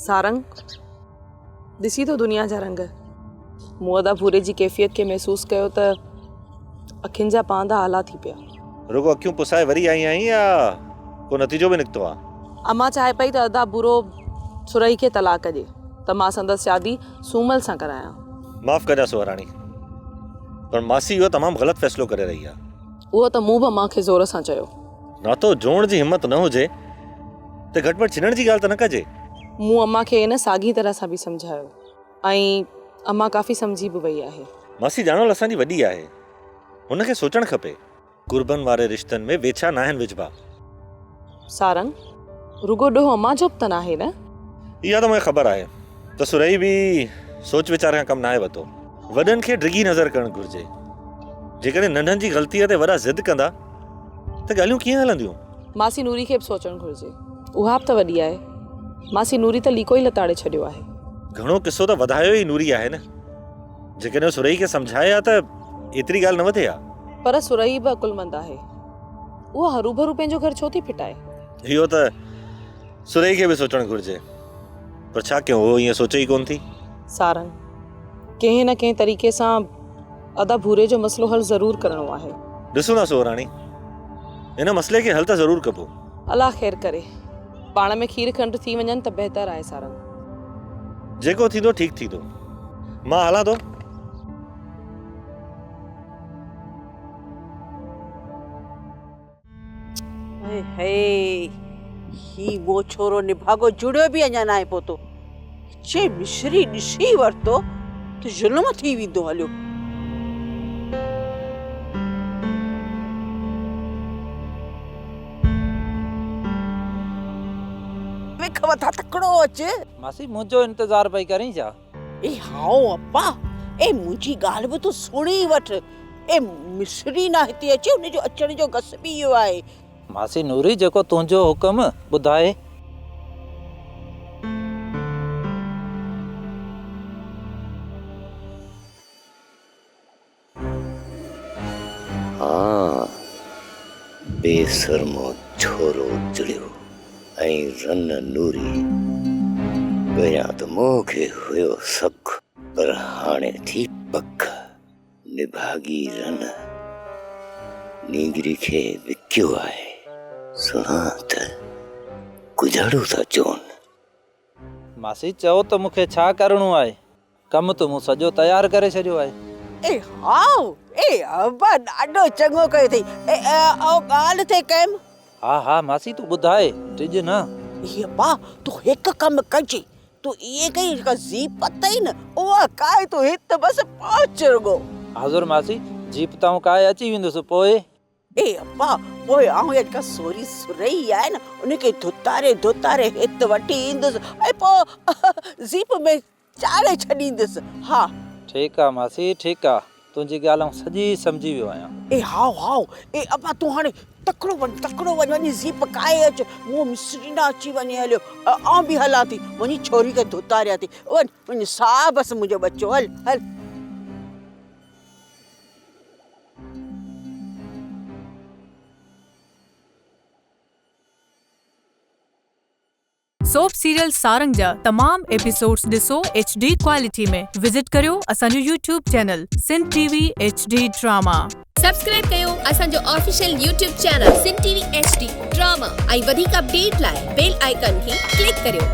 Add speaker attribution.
Speaker 1: سارنگ، ڏسي ٿو دنيا جا رنگ. مون ادا ڀوري جي ڪيفيت کي محسوس ڪيو ته اکين جا پاندا آلا ٿي پيا.
Speaker 2: رڳو اکيون پسائي وري آئي آهين يا ڪو نتيجو به نڪتو آ؟
Speaker 1: امان چاهي پئي ته ادا ڀورو سرهي کي طلاق ڏي ته مان سندس شادي سومل سان ڪرايان.
Speaker 2: معاف ڪجان سهراڻي، پر ماسي اهو تمام غلط فيصلو ڪري رهي آ.
Speaker 1: اهو ته مون به امان کي زور سان چيو.
Speaker 2: ناتو جوڙڻ جي همت نه هجي ته گهٽ ۾ گهٽ ڇنڻ جي ڳالهه ته نه ڪجي.
Speaker 1: مون امان کي ان ساڳي طرح سان به سمجهايو ۽ امان ڪافي سمجهي به وئي آهي.
Speaker 2: ماسي ڄاڻل اسان جي وڏي آهي. هن کي سوچڻ کپي. قربن واري رشتن ۾ ويڇا ناهن وجهبا.
Speaker 1: سارنگ، رڳو ڏوهه امان جو به ته ناهي نه؟
Speaker 2: اها ته مون کي خبر آهي ته سرهي به سوچ ويچار کان ڪم ناهي ورتو. وڏن کي ڊگهي نظر ڪرڻ گهرجي. جيڪڏهن ننڍن جي غلطيء تي وڏا ضد ڪندا ته ڳالهيون ڪيئن هلنديون؟
Speaker 1: ماسي نوري کي به سوچڻ گهرجي. اها به ته وڏي آهي. ماسي نوري ته ليڪو ئي لتاڙي ڇڏيو آهي.
Speaker 2: گهڻو قصو ته وڌايو ئي نوري آهي نه. جيڪڏهن سرهي کي سمجهائي ها ته ايتري ڳالهه نه وڌي ها.
Speaker 1: پر سرهي به عقلمند آهي. اها هروڀرو پنهنجو گهر ڇو ٿي ڦٽائي؟
Speaker 2: اهو ته سرهي کي به سوچڻ گهرجي. پر ڇا ڪيون هوء ائين سوچي ئي ڪونه ٿي.
Speaker 1: سارنگ، ڪنهن نه ڪنهن طريقي سان ادا ڀوري جو مسئلو حل ضرور ڪرڻو آهي.
Speaker 2: ڏسون ٿا سهراڻي، ان مسئلي کي حل ته ضرور ڪبو.
Speaker 1: الله خير ڪري. پاڻ ۾ کير کنڊ ٿي وڃن ته بهتر آهي سارنگ.
Speaker 2: جيڪو ٿيندو ٺيڪ ٿيندو. مان هلان ٿو.
Speaker 3: هي هي هي مو ڇورو نڀاڳو جڙيو به اڃا ناهي پهتو. جي مصري ڏسي ورتو ته ظلم ٿي ويندو هليو. وک وڌا تڪڙو اچ.
Speaker 4: ماسي منهنجو انتظار پئي ڪرين ڇا؟
Speaker 3: اي هائو ابا، اي منهنجي ڳالهه به تون سڻي وٺ. اي مصري نه هتي اچي، ان جو اچڻ جو گس به اهو آهي.
Speaker 4: ماسي نوري جيڪو تنهنجو حڪم، ٻڌاء.
Speaker 5: ها بي سرمو ڇورو چڙهيو ۽ رن نوري. پهريان ته مون کي هيو سک پر هاڻي ٿي پڪ. نڀاڳي رن نينگري کي وڪيو آهي. سڻان ته ڪجهاڙو ٿا چون.
Speaker 4: ماسي چئو ته مون کي ڇا ڪرڻو آهي؟ ڪم ته مون سڄو تيار ڪري ڇڏيو آهي.
Speaker 3: اي هائو، اي ابا ڏاڍو چڱو ڪيو اٿئي. اي اهو ڳالهه ٿي ڪيم.
Speaker 4: ها ها ماسي تون ٻڌاء، ڊڄ نه.
Speaker 3: اي ابا تون هڪ ڪم ڪجي، تون ائين ڪئي جيڪا زيپ اٿئي نه اها ڪاهي تون هت بس پهچ رڳو.
Speaker 4: حاضر ماسي، جيپ تان ڪاهي اچي ويندس پوء.
Speaker 3: اي ابا، پوء آئون اها جيڪا سوري سرهي آهي نه، ان کي ڌتاري ڌتاري هت وٺي ايندس ۽ پوء زيپ ۾ چاڙهي ڇڏيندس. ها.
Speaker 4: ٺيڪ آ ماسي، ٺيڪ آ. تنهنجي ڳالهه آئون سڄي سمجهي ويو آهيان.
Speaker 3: اي هائو هائو، اي ابا تون هاڻي تڪڙو وڃ، تڪڙو وڃ، وڃي زيپ ڪاهي اچ، مون مصري نه اچي وڃي هليو. آئون به هلان ٿي، وڃي ڇوري کي ڌتاريان ٿي. وڃ، وڃ ساهه بس منهنجو ٻچو، هل، هل.
Speaker 6: سوپ سيريل سارنگ جا تمام ايپيسوڊز ڏسو ايڇ ڊي ڪوالٽي ۾ وزٽ ڪريو اسان جو YouTube channel Sindh T V H D drama.
Speaker 7: Subscribe ڪيو اسان جو official YouTube channel Sindh T V H D drama ۽ وڌيڪ اپڊيٽ لاء بيل آئيڪان کي ڪلڪ ڪريو.